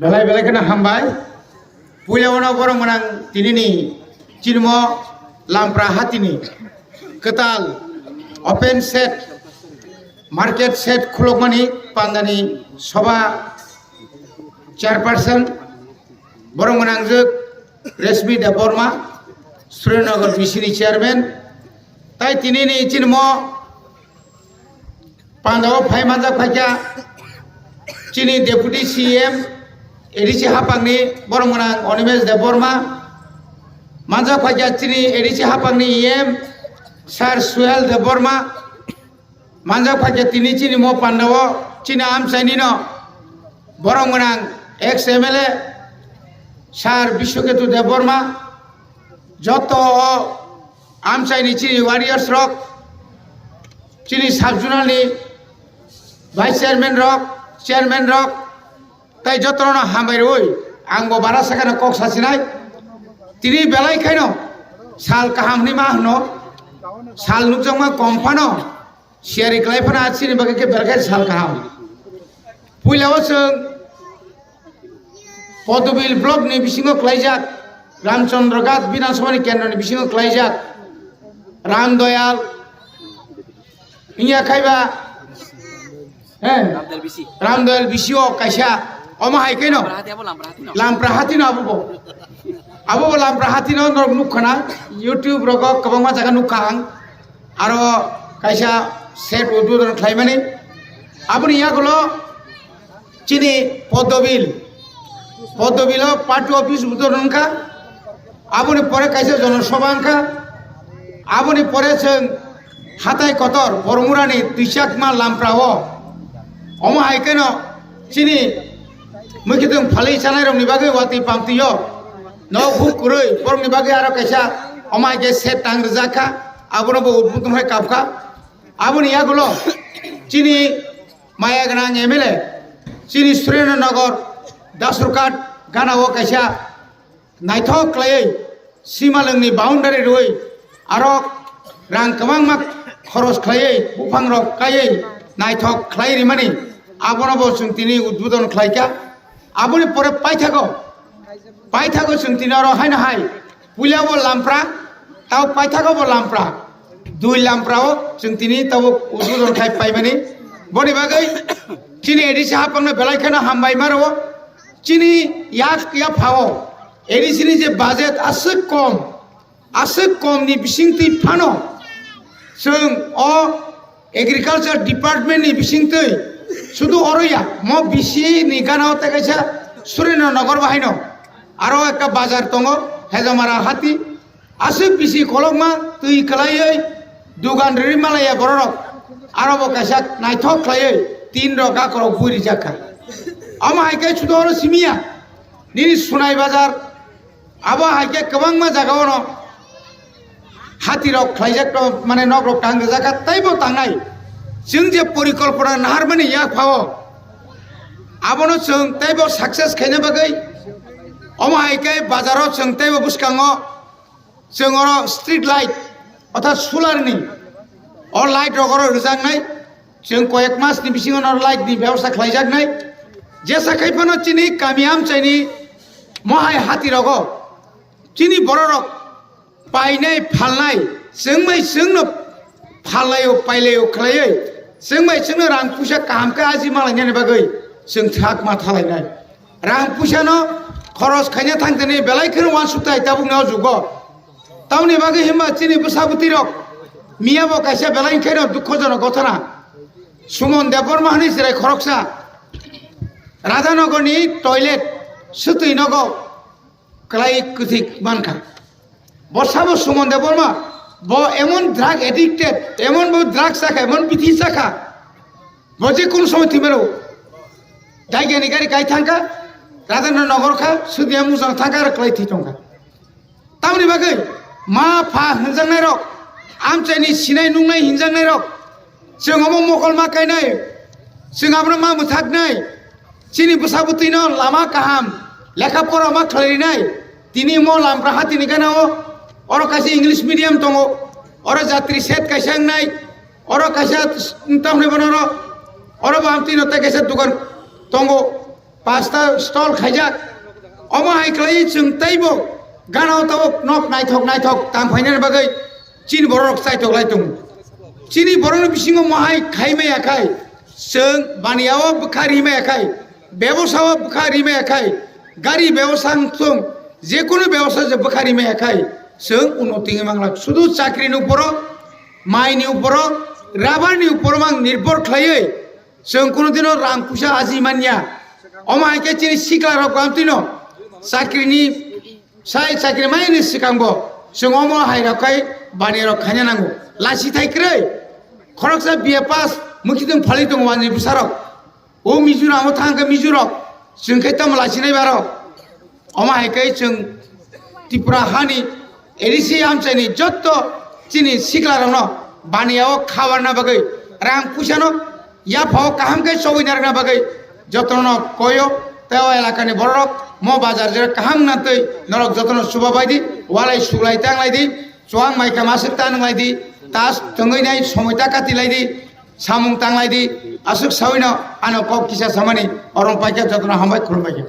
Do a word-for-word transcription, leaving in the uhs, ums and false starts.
Belai belai kheno hambai. Puila ono borok mwnang tinini chirmo Lampra hatini kwtal open shed, market shed khulokmani pandani soba chairperson borok mwnangjwk Reshmi Debbarma, Surendra Nagar B C ni chairman, tai tinini chirmo Pandao phai manjak phaikha chini Deputy C M, A D C hapangni borok mwnang Animesh Debbarma, manjak phaikha chini A D C hapangni E M Sir Suhel Debbarma, manjak phaikha tini chini mo pandao chini amchaini no borok mwnang ex M L A Sir Biswaketu Debbarma, joto o amchaini chini warriors rok, chini sub zonal ni vice chairman rok, chairman rok, tai jotono hambai rwi ang bo bara sakano kok sasinai. Tini belai khaino sal kaham hwnwi ma hwno, sal nukjakma kom phano siyari khlai phano a chini bagwi khe belai khe sal kaham. Puila o chwng Podobil block ni bisingo klaijak, Ramchandra Ghat Bidhan Sabha ni kendro ni bisingo klaijak, Ram Doyal, wngya khaiba, eh, Ramdal bisi. Ramdal bisi o kaisa, omo hai khe no, Lampra hati abo, Lampra hati no. Lampra hati no abo bo. Abo bo Lampra hati no norok nukha na, YouTube rogo kwbangma jaga nukha ang, aro kaisa shed udbodon khlaimani, aboni yagulo, Chini Podobil, Podobilo party office udor wngkha, aboni pore kaisa jonosabha wngkha, aboni pore chwng hatai kotor Bormurani Twichakma Lamprao, omo hai kheno chini mwkhitwng phalwi chanairokni bagwi watwi pamtwio nok huk kwrwi borokni bagwi aro kaisa omo hai khe shed tang rwjak kha, abono bo udbodon hai kap kha. Aboni yagulo chini maya gwnang M L A, chini Surendra Nagar, Dasurghat gana o kaisa naithok khlaiwi simalwngni boundary rwi aro rang kwbangma khoros khlaiwi buphang rok kaiwi naithok khlai rimani abono bo chwng tini udbodon khlaikha. Aboni pore paithago, paithago chwng tini oro haino hai puila bo Lampra, tabo paithago bo Lampra, dui Lampra o chwng tini tabo udbodon khai paimani. Boni bagwi chini A D C hapangno belai kheno hambai maro. Chini yak ya phao A D C ni je budget aswk kom, aswk kom ni bisingtwi phano chwng o agriculture department ni bisingtwi sudu oro ya mo B C ni gana o tei kaisa Surendra Nagar bahaino aro ekta bazar tongo Hejamara hati. Aswk bisi kolokma twi kwlaiwi dugan rwrwi malaya bororok, aro bo kaisa naithok khlaiwi tin rok gakorok bui rijak kha. Omo hai khe sudo oro simiya nini Sunai bazar, abo hai khe kwbangma jaga ono hati rok khlaijak to, mane nok rok tang rijak kha, teibo tangnai. Chwng je porikolpona naharmani yak phao, abono chwng teibo success khaina bagwi omo hai khe bazaro chwng teibo bwskango Chwng oro street light, orthat solar ni, o light rok oro rwjaknai. Chwng koyek mas ni bisingo no light ni bebosta khlaijaknai. Jesa khai phano chini kami amchaini mohai hati rogo chini bororok painai phalnai, chwng bai chwngno phallaio, pailaio khlaiwi, chwng bai chwngno rang puisa kaham khe aji malainani bagwi chwng thak ma thalainai. Rang puisano khoros khaina thangtani belai kheno uansukthai tabukni o jugo. Tamoni bagwi himba chini bwsa bwtwi rok miya bo kaisa belai kheno dukhojonok gothana. Suman Debbarma hwnwi chwrai khoroksa Radhanogorni toilet swtwi nogo kwlai kwthwi mankha. Bo sabo Suman Debbarma, bo emon drug addicted, emon bo drug chakha, emon bithi chakha, bo je kono somoi thwi mano. Daigani gari kai thangkha, Radhanogor kha, Sudiya mujang thangkha, aro kwlai thwi tongkha. Tamoni bagwi ma pha hwnjaknai rok, amchaini sinai nungnai hinjaknai rok, chwng omo mokol ma kainai, chwng abono ma mwthaknai, chini bwsa bwtwino lama kaham, lekha pora ma khlairinai, tini mo Lampra hatini gana o, oro kaisa English medium tongo, oro jatri set kaisa wngnai, oro kaisa tamni bono oro, oro bo amtwino tei kaisa dukan tongo, pasta stall khaijak. Omo hai khlai chwng teibo gana o tabuk nok naithok naithok tang phainani bagwi chini borok rok chaitok lai tongo. Chini borokni bisingo omo hai khai maya khai chwng baniya o bwkha ri maya khai, bebosa o bwkha ri maya khai, gari bebosa wng thung, jekunu bebosa je bwkha ri maya khai chwng unnoti wngwi manglak. Sudu chakri ni uporo, mai ni uporo, rabar ni uporo mang nirbhor khlaiwi chwng kunu dino rang puisa aji manya. Omo hai khe chini sikla rok amtwino chakri ni sai chakri mai ni swkang bo chwng omo hai rok khai bani rok khaina nango. Lachi thai kwrwi khoroksa B A pass mukhitung phalwi tongo wani bwsarok. O Mizoram o thang khe Mizorok chwng khe tamo lachi nai baro. Omo hai khe chwng Tripura hani A D C amchaini jotto chini siklarokno baniya o khabarna bagwi rang puisano yaphao kaham khe chobwi narwkna bagwi jotono koyo tei o elakani bororok mo bazar jera kaham nantwi norok jotono chuba bai di, walai sulai tanglai di, chuang mai khe masuk ta nwnglai di, tas tongwi nai somoi ta kati lai di, samung tanglai di, aswk sawino ano kok kisa samani orong paikha jotono hambai khulumbai kha.